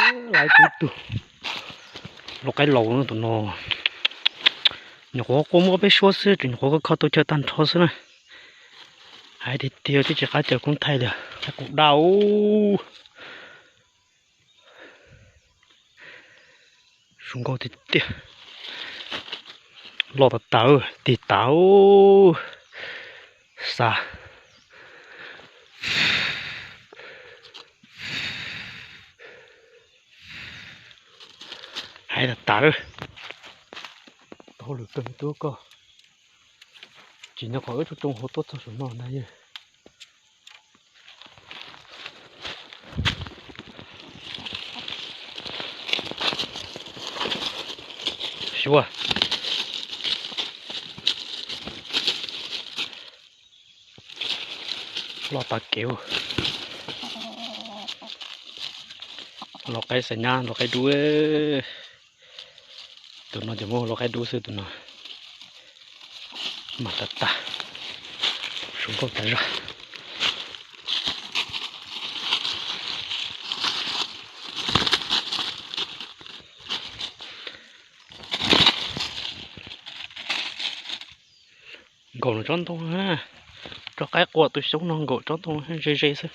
Lawv ib tug lau qaib laus no tus no, nyuam qhuav quaj muab peb suab xwb, nyuam qhuav kho tau chaw tag nrho xwb na. Hais tiag tiag tsis qab caw kuv thaij li, qaib qus daj. Zoo nkauj tiag tiag. Loj tas tas, tig tas. Xav hais tas tas. Tau hauj lwm kawg me tub koj. Tsis nyob qhov wb tsoo tsoo hauv tuaj txog saum no na yog. Xyuas loj tas kev. Lau qaib xav nyab lau qaib dub. Tus no ces muab lau qaib dub xwb tus no. Mas tas tas. Zoo nkauj tas zog. Nkaum no tsob ntoo, tsob qaib quaj tu xyoob no nkaum tsob ntoo ze ze xwb.